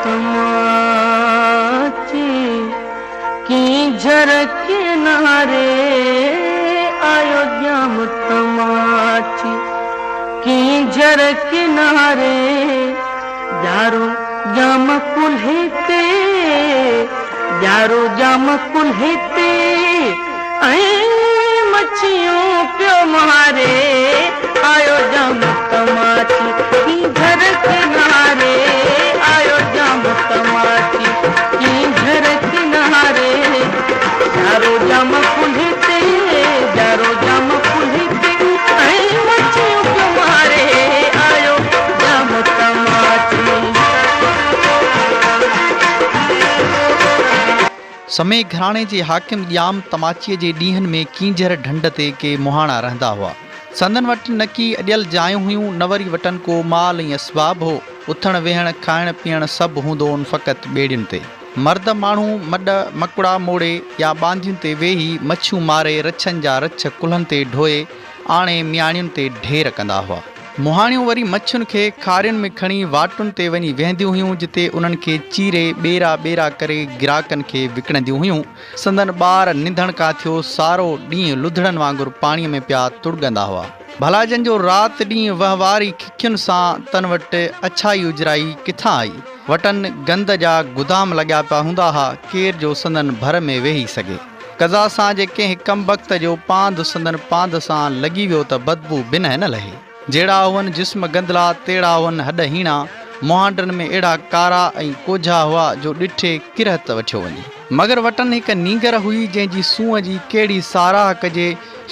تماچي، ڪينجهر ڪناري آيو ڄام تماچي، ڪينجهر ڪناري ڄارو ڄام ڪلهي تي، ڄارو ڄام ڪلهي تي ۽ مڇيون پيو ماري، آيو ڄام تماچي، ڪينجهر ڪناري آيو ڄام تماچي، ڪينجهر ڪناري ڄارو ڄام ڪلهي تي، ڄارو ڄام ڪلهي تي ۽ مڇيون پيو ماري، آيو ڄام تماچي. سمي گهراڻي جي حاڪم ڄام تماچيء جي ڏينهن ۾ ڪينجهر ڍنڍ تي ڪي مهاڻا رهندا هئا. سندن وٽ نه ڪي اڏيل جايون هيون، نه وري وٽن ڪو مال ۽ اسباب هو. اٿڻ ويهڻ، کائڻ پيئڻ سڀ هوندو هون فقط ٻيڙين تي. مرد ماڻهو مڏ مڪڙا موڙي يا ٻانڌين تي ويهي مڇيون ماري رڇن جا رڇ ڪلهن تي ڍوئي آڻي مياڻين تي ڍير ڪندا هئا. مهاڻيون وري مڇين کي کارين ۾ کڻي واٽن تي وڃي ويهنديون هيون، جتي انهن کي چيري ٻيرا ٻيرا ڪري گراهڪن کي وڪڻنديون هيون. سندن ٻار ننڌڻڪا ٿيو سارو ڏينهن لڌڙن وانگر پاڻيء ۾ پيا تڙڳندا هئا. ڀلا جن جو رات ڏينهن وهنوار ئي ککين سان، تن وٽ اڇائي اجرائي ڪٿان آئي؟ وٽن گند جا گدام لڳيا پيا هوندا ها، ڪير جو سندن ڀر ۾ ويهي سگهي. قضا سان جي ڪنهن ڪمبخت جو پانڌ سندن پانڌ سان لڳي ويو ته بدبوء بنهه نه لهي. جهڙا هئن جسم گندلا، تهڙا هئن هڏ هيڻا. مهانڊن ۾ اهڙا ڪارا ۽ ڪوجها هئا جو ڏٺي ڪرهت وٺيو وڃي. مگر وٽن هڪ نينگر هئي، جنهن جي سونهن جي ڪهڙي ساراهه ڪجي.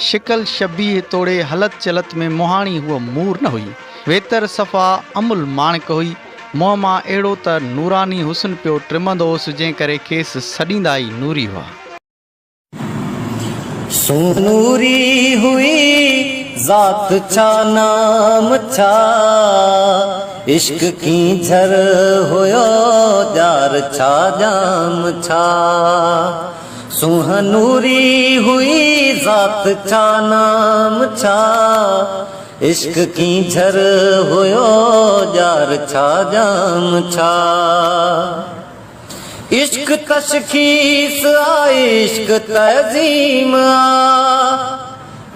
شڪل شبيهه توڙي هلت چلت ۾ مهاڻي هوء مور نه هئي. ويتر صفا امل ماڻڪ هئي. منهن مان اهڙو ته نوراني حسن پيو ٽمندو هوس، جنهن ڪري کيس سڏيندا ئي نوري هئا. سونهن نوري هئي، ذات ڇا نام ڇا، عشق ڪينجهر هيو، ڄار ڇا ڄام ڇا. سونهن نوري هئي، ذات ڇا نام ڇا. عشق ڪينجهر هيو ڄار ڇا ڄام ڇا. عشق تشخيص آ عشق تعظيم آ.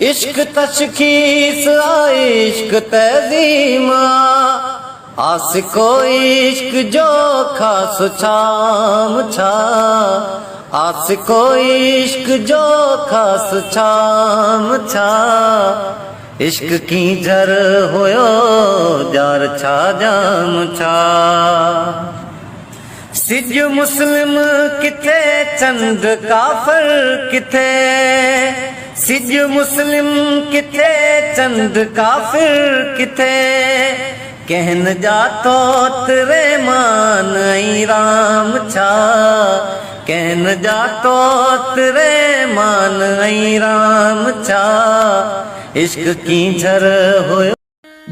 عشق تشخيص آ عشق تعظيم آ. آسڪو عشق جو خاص ڇام ڇا. آسڪو عشق جو خاص ڇام ڇا. عشق ڪينجهر هيو ڄار ڇا ڄام ڇا. سج مسلم ڪٿي چنڊ ڪافر ڪٿي. سج مسلم ڪٿي چنڊ ڪافر ڪٿي. ڪنهن ڄاتو تريمان ۽ رام ڇا. ڪنهن ڄاتو تريمان ۽ رام ڇا. عشق ڪينجهر هيو.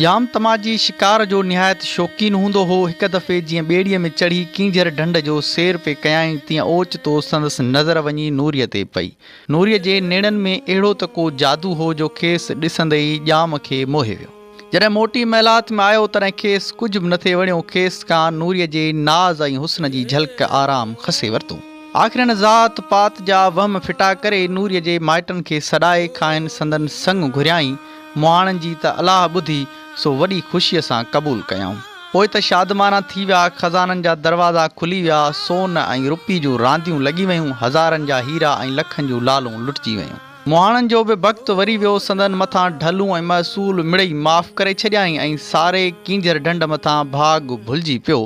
ڄام تماچي شڪار جو نهايت شوقين هوندو هو. هڪ دفعي جيئن ٻيڙيء ۾ چڙهي ڪينجهر ڍنڍ جو سير پئي ڪيائين، تيئن اوچتو سندس نظر وڃي نوريء تي پئي. نوريء جي نيڻن ۾ اهڙو ته ڪو جادو هو، جو کيس ڏسندي ئي ڄام کي موهي ويو. جڏهن موٽي محلات ۾ آيو، تڏهن کيس ڪجهه به نٿي وڻيو. کيس کان نوريء جي ناز ۽ حسن جي جهلڪ آرام کسي ورتو. آخر هن ذات پات جا وهم ڦٽا ڪري، نوريء جي مائٽن کي سڏائي، کانئن سندن سڱ گهريائين. مهاڻن جي ته الله ٻڌي، سو وڏي خوشيء سان قبول ڪيائون. پوء ته شادمانا ٿي ويا، خزانن جا دروازا کلي ويا، سون ۽ رپي جون رانديون لڳي ويون، هزارن جا هيرا ۽ لکن جون لالون لٽجي ويون. مهاڻن جو به بخت وري ويو، سندن مٿان ڍلون ۽ محصول مڙئي معاف ڪري ڇڏيائين ۽ ساري ڪينجهر ڍنڍ مٿان ڀاڳ ڀلجي پيو.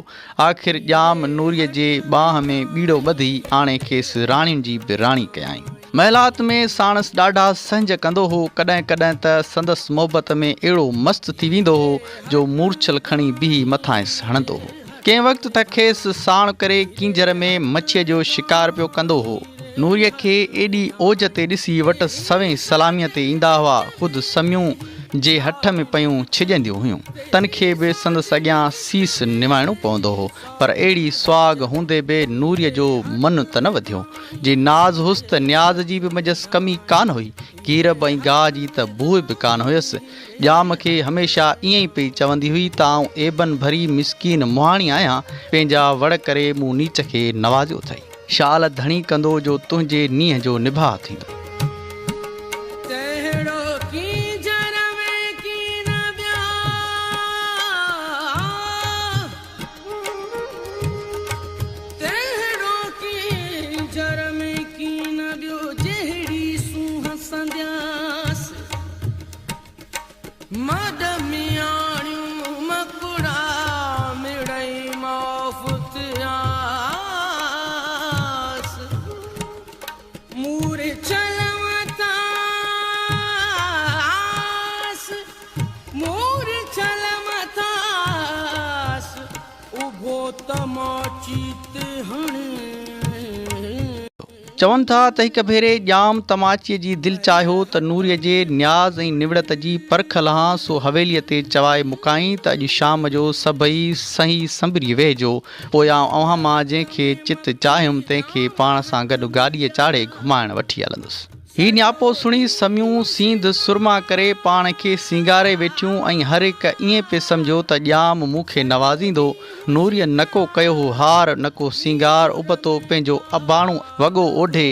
آخر ڄام نوريء جي ٻانهن ۾ ٻيڙو ٻڌي آڻي کيس راڻين جي به راڻي ڪيائين. محلات ۾ ساڻس ڏاڍا سهنج ڪندو هو، ڪڏهن ڪڏهن ته سندس محبت ۾ اهڙو مست ٿي ويندو هو جو مورڇل کڻي بيهي مٿانئس هڻندو هو. ڪنهن وقت ته کيس ساڻ ڪري ڪينجهر ۾ مڇيء جو شڪار پيو ڪندو هو. نوريء کي ايڏي اوج تي ڏسي وٽس سوين سلاميء تي ايندا هئا. خود سميون جي هٺ ۾ پيون ڇڄنديون هيون، تن کي به سندس اڳيان سيس نوائڻو پوندو هو. پر اهڙي سهاڳ هوندي به نوريء جو من ته نه وڌيو. جي ناز هيس ته نياز جي به منجهس ڪمي ڪانه هئي. ڪيرب ۽ گاهه جي ته بوء به ڪانه هيس. ڄام کي هميشه ائين ئي پئي چوندي هئي ته آئون عيبن ڀري مسڪين مهاڻي آهيان، پنهنجا وڙ ڪري مون نيچ کي نوازيو اٿئي. شال ڌڻي ڪندو جو تنهنجي نينهن جو نڀاء ٿيندو. تهڙو ڪينجهر ۾ ڪين ٻيا. تهڙو ڪينجهر ۾ ڪين ٻيو جهڙي سونهن سندياس. مڏ مياڻيون مڪڙا مڙئي معاف ٿياس. مورڇل مٿاس، مورڇل مٿاس، اڀو تماچي تي هڻي. چون ٿا ته هڪ ڀيري ڄام تماچيء جي دل چاهيو ته نوريء جي نياز ۽ نوڙت جي پرک لهان، سو حويليء تي چوائي مڪائين ته اڄ شام جو سڀئي سهي سنبري ويهجو، پوء آئون اوهان مان جنهن کي چت چاهيم تنهن کي پاڻ سان گڏ گاڏيء چاڙهي گهمائڻ وٺي هلندس. هي نياپو سڻي سميون سينڌ سرما ڪري پاڻ کي سينگاري ويٺيون ۽ هر هڪ ائين پئي سمجهيو ته ڄام مون کي نوازيندو. نوريء نڪو ڪيو هو هار، نڪو سينگار، ابتو پنهنجو اباڻو وڳو اوڍي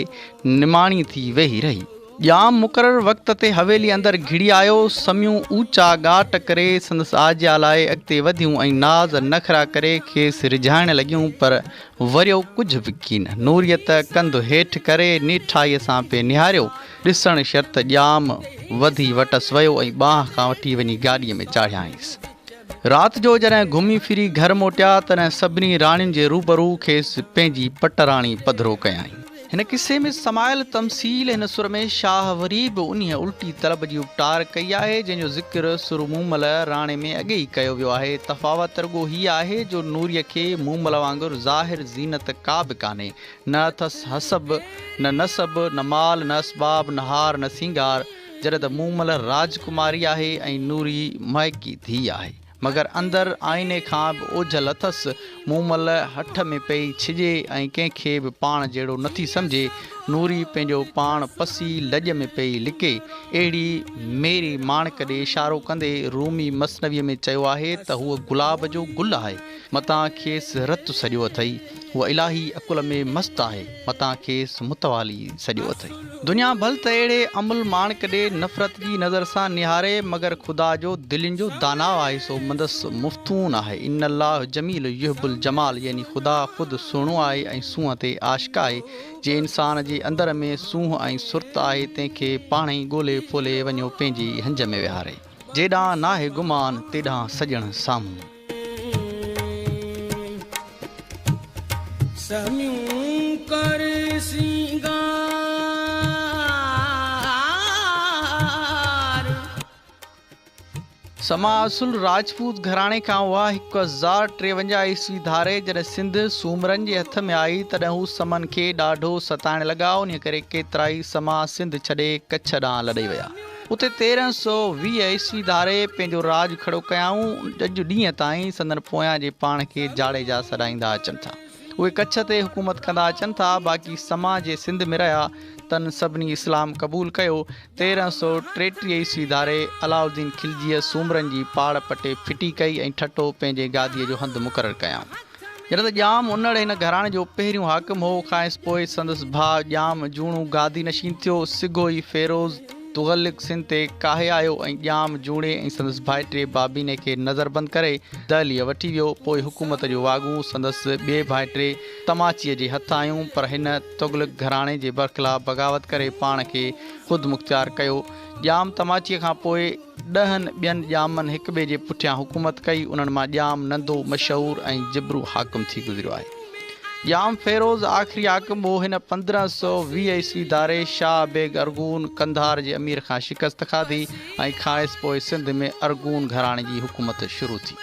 نماڻي ٿي ويهي رهي. ڄام مقرر وقت تي حويلي اندر گهڙي آيو. سميون اوچا ڳاٽ ڪري سندس آجيان لاء اڳتي وڌيون ۽ ناز نخرا ڪري کيس ريجهائڻ لڳيون، پر وريو ڪجهه به ڪين. نوريء ته ڪنڌ هيٺ ڪري نيٺائيء سان پئي نهاريو. ڏسڻ شرط ڄام وڌي وٽس ويو ۽ ٻانهن کان وٺي وڃي گاڏيء ۾ چاڙهيائينس. رات جو جڏهن گهمي ڦري گهر موٽيا، تڏهن سڀني راڻين جي روبرو کيس پنهنجي پٽ راڻي پڌرو ڪيائين. هن قصي ۾ سمايل تمثيل هن سر ۾ شاهه وري به انهيء الٽي طلب جي اپٽار ڪئي آهي، جنهن جو ذڪر سر مومل راڻي ۾ اڳي ئي ڪيو ويو آهي. تفاوت رڳو هيء آهي جو نوريء کي مومل وانگر ظاهر زينت ڪا به ڪانهي. نه اٿس حسب، نه نسب، نه مال، نه اسباب، نه هار، نه سينگار. جڏهن ته مومل راجڪماري آهي ۽ نوري مائڪي ڌيء آهي. مگر اندر آئيني کان به اوجهل اٿس. مومل هٺ ۾ پئي ڇڄي ۽ ڪنهن کي به پاڻ جهڙو نٿي سمجهي. نوري پنهنجو پاڻ پسي لڄ ۾ پئي لڪي. اهڙي ميري ماڻڪ ڏي اشارو ڪندي رومي مثنويء ۾ چيو آهي ته هوء گلاب جو گل آهي. متان کيس رت سڏيو اٿئي. هوء الاهي عقل ۾ مست آهي. متان کيس متوالي سڏيو اٿئي. دنيا ڀل ته اهڙي املهه ماڻڪ ڏي نفرت جي نظر سان نهاري، مگر خدا جو دلين جو داناء آهي سو مندس مفتون آهي. ان الله جميل يحب الجمال يعني خدا خود سهڻو آهي ۽ سونهن تي عاشق آهي. جنهن انسان جي اندر ۾ سونهن ۽ سرت آهي تنهن کي پاڻهئي ڳولي ڦولي وڃيو پنهنجي هنج ۾ ويهاري. جيڏانهن ناهي گمان تيڏانهن سڄڻ سامهون. سميون ڪر سينگار. سما اصل راجپوت گهراڻي کان هئا. 1053 عيسوي ڌاري جڏهن سنڌ سومرن جي هٿ ۾ آئي، تڏهن هو سمن کي ڏاڍو ستائڻ لڳا. انهيء ڪري ڪيترائي سما سنڌ ڇڏي ڪڇ ڏانهن لڏي ويا. اتي 1320 عيسوي ڌاري پنهنجو راڄ کڙو ڪيائون. اڄ ڏينهن تائين سندن پويان جي پاڻ کي جاڙيجا سڏائيندا اچن ٿا. اهي ڪڇ تي حڪومت ڪندا اچن ٿا. باقي سما جي سنڌ ۾ رهيا، تن سڀني اسلام قبول ڪيو. 1333 عيسوي ڌاري علاؤالدين خلجيء سومرن جي پاڙ پٽي ڦٽي ڪئي ۽ ٺٽو پنهنجي گاديء جو هنڌ مقرر ڪيائون. جڏهن ته ڄام انڙ هن گهراڻي جو پهريون حاڪم هو. کانئس پوء سندس ڀاء ڄام جوڻو گادي نشين ٿيو. سگهو ئي فيروز تغلق سنڌ تي ڪاهي آيو ۽ ڄام جوڻي ۽ سندس ڀائٽي بابيني کي نظربند ڪري دهليء وٺي ويو. پوء حڪومت جون واڳون سندس ٻئي ڀائٽي تماچيء جي هٿ آيون، پر هن تغلق گهراڻي جي برخلاف بغاوت ڪري پاڻ کي خودمختيار ڪيو. ڄام تماچيء کان پوء ڏهن ٻين ڄامن هڪ ٻئي جي پٺيان حڪومت ڪئي، انهن مان ڄام نندو مشهور ۽ جبرو حاڪم ٿي گذريو آهي. ڄام فيروز آخري حاڪم هو. هن 1520 عيسوي ڌاري شاهه بيگ ارغون قنڌار جي امير کان شڪست کاڌي ۽ کانئس پوء سنڌ ۾ ارغون گهراڻي جي حڪومت شروع ٿي.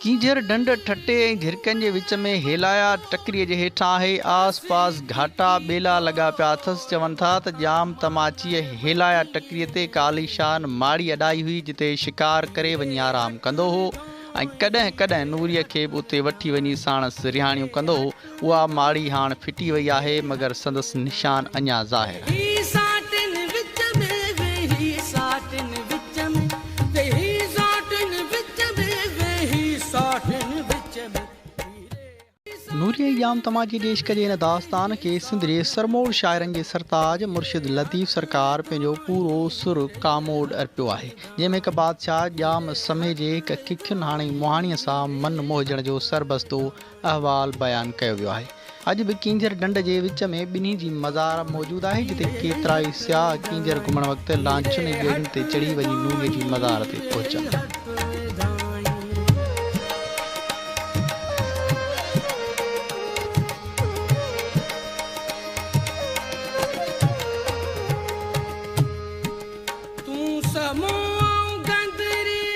ڪينجهر ڍنڍ ٺٽي ۽ جهرڪن جي وچ ۾ هيلايا ٽڪريء جي هيٺان آهي. آس پاس گهاٽا ٻيلا لڳا پيا اٿس. چون ٿا ته ڄام تماچيء هيلايا ٽڪريء تي هڪ عاليشان ماڙي اڏائي هئي، جتي شڪار ڪري وڃي آرام ڪندو هو ۽ ڪڏهن ڪڏهن نوريء کي به اتي وٺي وڃي ساڻس رهاڻيون ڪندو هو. اها ماڙي هاڻ ڦٽي وئي آهي، مگر سندس نشان اڃا ظاهر آهي. هي ساٽن وچ ۾ ويهي ساٽن وچ ۾ ويهي ساٽن وچ ۾ ويهي ساٽن وچ ۾. نوري ۽ ڄام تماچي جي عشق جي هن داستان کي سنڌ جي سرموڙ شاعرن جي سرتاج مرشد لطيف سرڪار پنهنجو پورو سر ڪاموڏ ارپيو آهي، جنهن ۾ هڪ بادشاهه ڄام سمي جي هڪ ڪکين هاڻي مهاڻيء سان من موهجڻ جو سربستو احوال بيان ڪيو ويو آهي. اڄ به ڪينجهر ڍنڍ جي وچ ۾ ٻنهي جي مزار موجود آهي جتي ڪيترائي سياح ڪينجهر گهمڻ وقت لانچن ۽ ٻيڙين تي چڙهي وڃي نوريء جي مزار تي پهچن ٿا. تون سمو آئون گندري.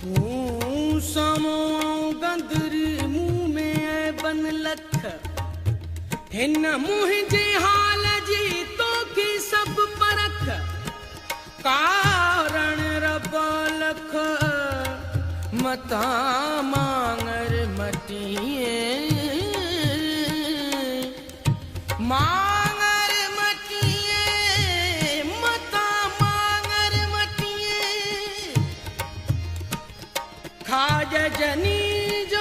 تون سمو آئون گندري مون ۾ عيبن لک. هن منهنجي حال جي توکي سڀ پرک، ڪارڻ رب لک، متان مانگر مٽين، مانگر مٽين، متان مانگر مٽين، کاڄ جني جو.